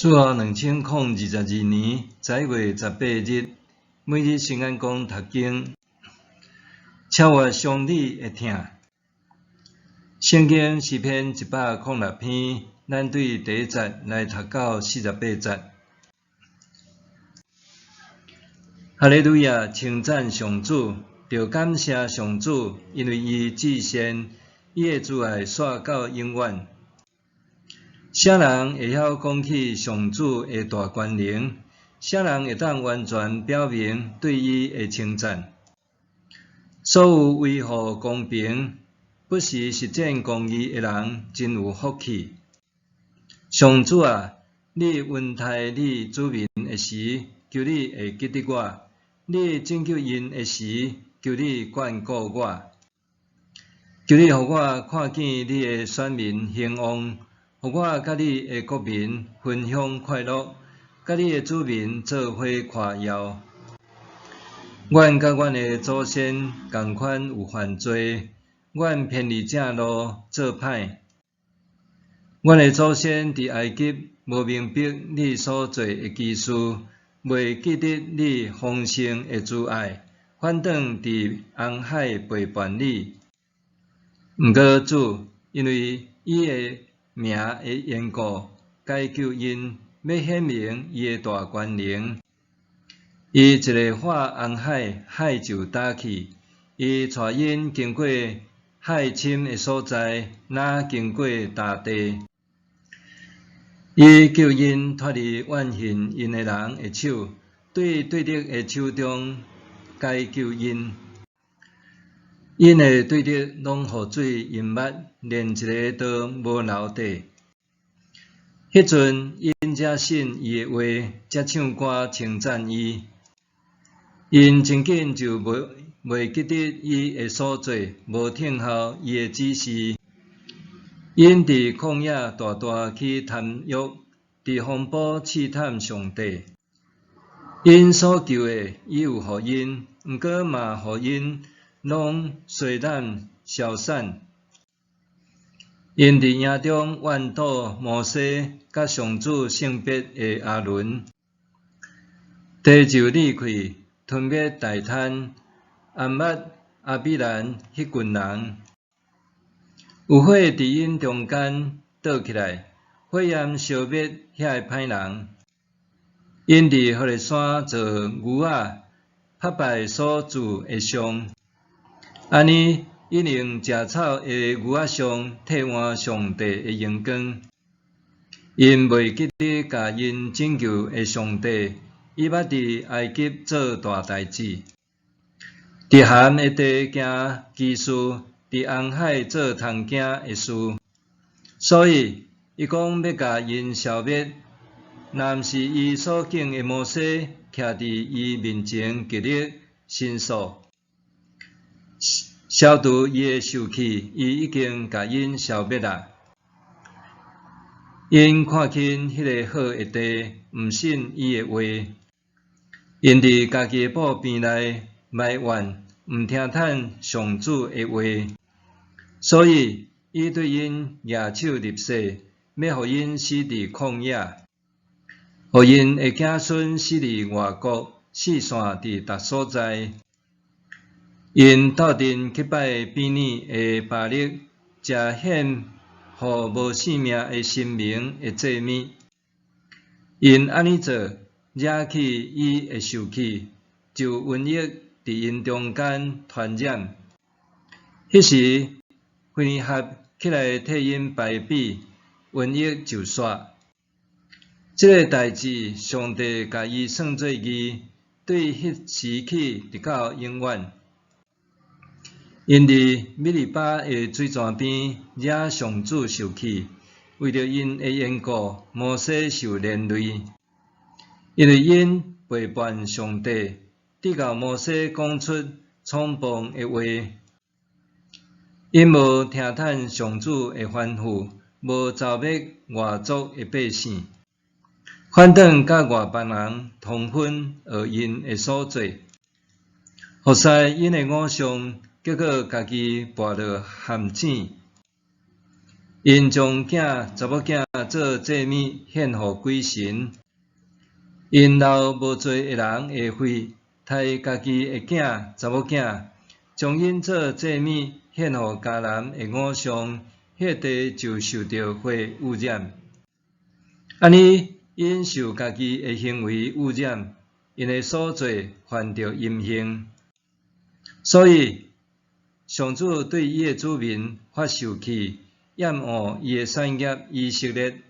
主後2022年11月18日，每日聖安講讀經，超越生理的疼。聖經詩篇106篇，咱對第一節來讀到48節。哈利路亞，稱讚上主，著感謝上主，因為伊至善，伊的慈愛紲到永遠。啥人會曉講起上主的大權能？啥人會當完全表明對伊的稱讚？所有維護公平、不時實踐公義的人，真有福氣。上主啊，你恩待你子民的時，求你會記得我；你拯救𪜶的時，求你眷顧我。求你予我看見你的選民興旺，予我佮你的國民分享快樂，佮你的子民做伙誇耀。阮佮阮的祖先仝款有犯罪，阮偏離正路，做歹。阮的祖先佇埃及無明白你所做的奇事，袂記得你豐盛的慈愛，反轉佇紅海背叛你。毋過主，因為伊的名的緣故，解救𪜶，欲顯明伊的大權能。伊一个喝紅海，海就焦去；伊帶𪜶經過海深的所在，若經過乾地。伊救𪜶脫離怨恨𪜶的人的手，對對敵的手中解救𪜶。𪜶的對敵攏予水淹沒，連一个都無留低。彼陣𪜶才信伊的話，才唱歌稱讚伊。𪜶真緊就袂記得伊的所做，無聽候伊的指示。𪜶佇曠野大大起貪欲，佇風暴試探上帝。𪜶所求的，伊有予𪜶，毋過嘛予𪜶攏衰懶消散。𪜶佇營中怨妒摩西，佮上主聖別的亞倫。地就裂開，吞滅大坦、暗捌、亞比蘭彼群人。有火佇𪜶中間倒起來，火焰燒滅遐个歹人。𪜶佇何烈山做牛仔，拍敗所鑄的像。按呢，𪜶用食草的牛仔像替換上帝的榮光。𪜶袂記得共𪜶拯救的上帝，伊捌佇埃及做大代誌，佇鹹的地行奇事，佇紅海做通驚的事。所以，伊講欲共𪜶消滅，若毋是伊所揀的摩西，徛佇伊面前極力申訴，消除伊的受氣，伊已經共𪜶消滅啦。𪜶看輕彼个好的地，毋信伊的話。𪜶佇家己的布棚內埋怨，毋聽趁上主的話。所以，伊對𪜶舉手立誓，欲予𪜶死佇曠野，予𪜶的子孫死佇外國，四散佇逐所在。𪜶鬥陣去拜比擬的巴力，食獻予無性命的神明的祭物。𪜶按呢做，惹起伊的受氣，就瘟疫佇𪜶中間傳染。彼時，非尼哈起來替𪜶排比，瘟疫就煞。這个代誌，上帝共伊算做義，對彼時起直到永遠。𪜶佇米利巴的水泉邊惹上主受氣，為著𪜶的緣故，摩西受連累，因為𪜶背叛上帝，直到摩西講出衝暴的話。𪜶無聽趁上主的吩咐，無剿滅外族的百姓，反轉佮外邦人通婚，學𪜶的所做。服侍𪜶的偶像，結果家己跋落陷阱。𪜶將囝查某囝囝做祭物獻予鬼神，𪜶流無罪的人的血，刣家己的囝查某囝，將𪜶做祭物獻予迦南的偶像，彼地就受著血污染。按呢，𪜶受家己的行為污染，𪜶的所做犯著淫行。所以，上主對伊的子民發受氣，厭惡伊的產業以色列。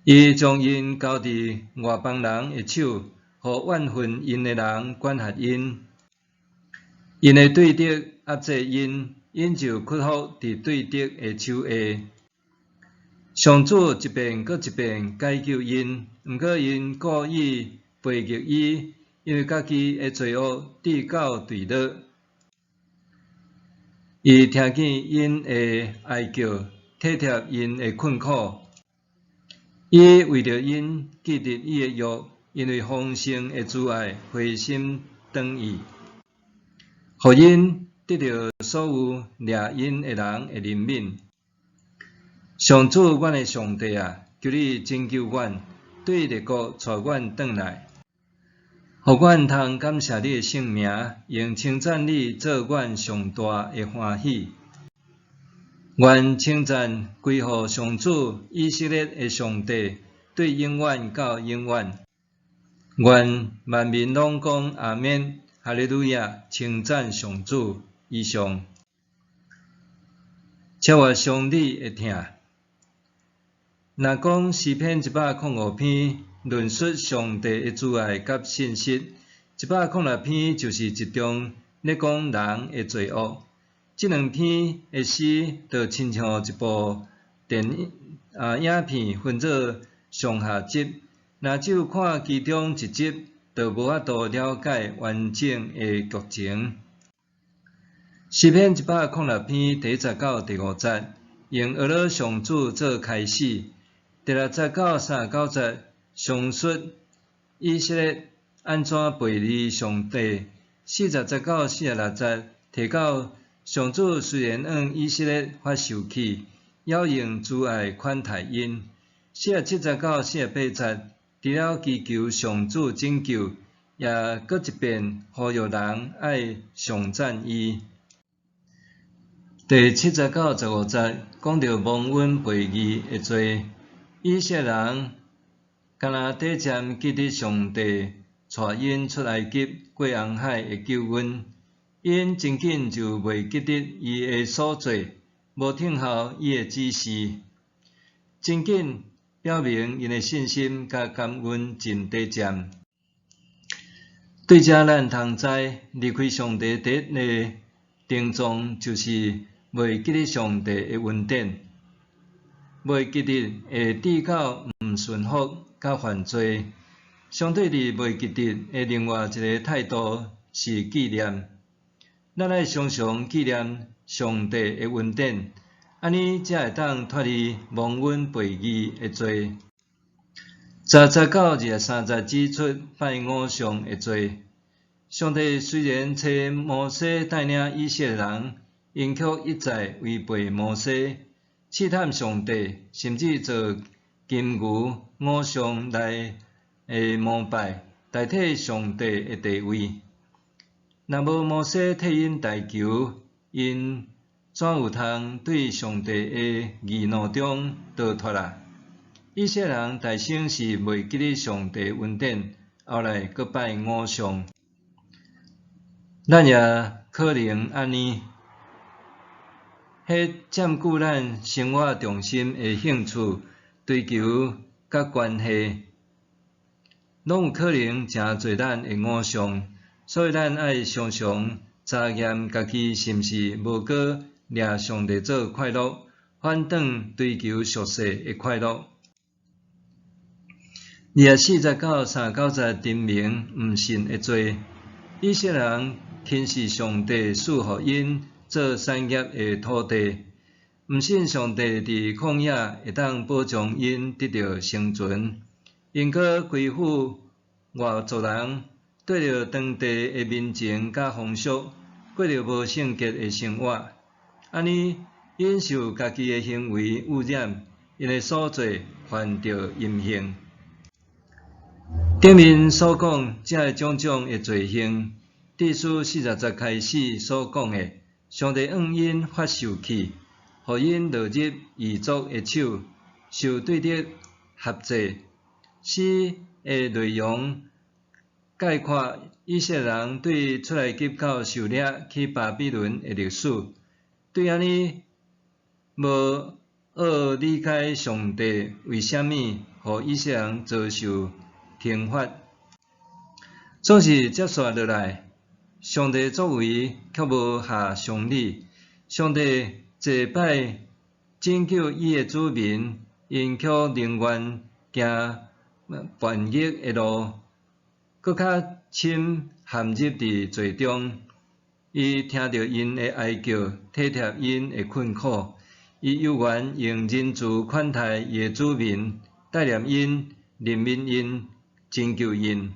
伊將𪜶交佇外邦人的手，予怨恨𪜶的人管轄𪜶。𪜶的對敵壓制𪜶，𪜶就屈服佇對敵的手下。上主一遍閣一遍解救𪜶，毋過𪜶故意背逆伊，因為家己的罪惡致到墜落。伊聽見𪜶的哀叫，體貼𪜶的困苦。伊為著𪜶記得伊的約，因為豐盛的慈愛，回心轉意，予𪜶得著所有掠𪜶的人的憐憫。上主，阮的上帝啊，求你拯救阮，對列國帶阮轉來，予阮通感謝你的聖名，用稱讚你做阮上大的歡喜。願稱讚歸予上主以色列的上帝，對永遠到永遠。願萬民攏講阿們，哈利路亞，稱讚上主。以上，超越常理的疼。若講詩篇105篇論述上帝的慈愛佮信實，106篇就是集中咧講人的罪惡。這兩篇的詩就親像一部電影啊影片分做上下集，若只有看其中一集，就無法度了解完整的劇情。詩篇106篇第一節到第五節，用呵咾上主做開始；第六節到39節，詳述以色列按怎背離上帝；40節到46節，提到上主雖然向以色列發受氣，猶用慈愛款待𪜶。47節到48節，除了祈求上主拯救，也閣一遍呼籲人愛頌讚伊。第七節到15節講著忘恩背義的罪，以色列人敢若短暫記得上帝帶𪜶出埃及、過紅海的救恩，𪜶真緊就袂記得伊的所做，無聽候伊的指示，真緊表明𪜶的信心佮感恩真短暫。對這咱通知，離開上帝第一个症狀就是袂記得上帝的恩典，袂記得會致到毋順服佮犯罪。相對佇袂記得的另外一个態度是紀念。咱愛常常紀念上帝的恩典，按呢才會當脫離忘恩背義的罪。10節到23節指出拜偶像的罪。上帝雖然差摩西帶領以色列人，𪜶卻一再違背摩西，試探上帝，甚至做金牛偶像來膜拜，代替上帝的地位。若無摩西替𪜶代求，𪜶怎有通對上帝的義怒中逃脫啊？以色列人大先是袂記得上帝恩典，後來閣拜偶像。咱也可能按呢，彼佔據咱生活重心的興趣、追求佮關係，攏有可能成做咱的偶像。所以咱愛常常查驗家己是毋是無閣掠上帝做快樂，反轉追求俗世的快樂。24節到39節申明毋信的罪，以色列人輕視上帝賜予𪜶做產業的土地，毋信上帝佇曠野會當保障𪜶得著生存，𪜶閣歸附外族人，綴著當地的民情佮風俗，過著無聖潔的生活。按呢，𪜶受家己的行為污染， 𪜶的所做犯著淫行。頂面所講這種種的罪行，致書40節開始所講的，上帝向𪜶發受氣，予𪜶落入異族的手，受對敵轄制。詩的內容概括以色列人對出埃及到受掠去巴比倫的歷史。對按呢無學理解上帝為啥物予以色列人遭受懲罰，總是接續落來，上帝作為卻無下常理。上帝濟擺拯救伊的子民，𪜶卻寧願行叛逆的路，閣較深陷入佇罪中。伊聽著𪜶的哀叫，體貼𪜶的困苦，伊猶原用仁慈款待伊的子民，帶念𪜶，憐憫𪜶，拯救𪜶。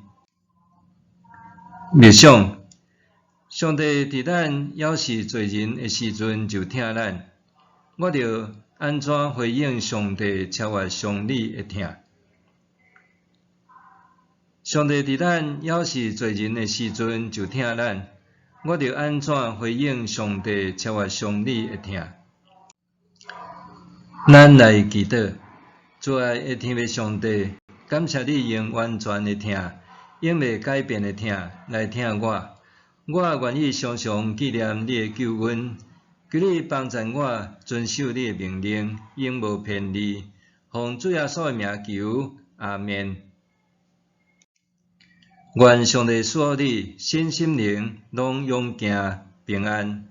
默想，上帝佇咱猶是罪人的時陣就疼咱，我著按怎回應上帝超越常理的疼？上帝佇咱猶是罪人的時陣就疼咱，我著按怎回應上帝超越常理的疼？咱來祈禱，慈愛的天父上帝，感謝你用完全的疼，永袂改變的疼來疼我。我願意常常紀念你的救恩，求你幫助我遵守你的命令，永無偏離。奉主耶穌的名求，阿們。願上帝賜福你，身心靈攏勇健平安。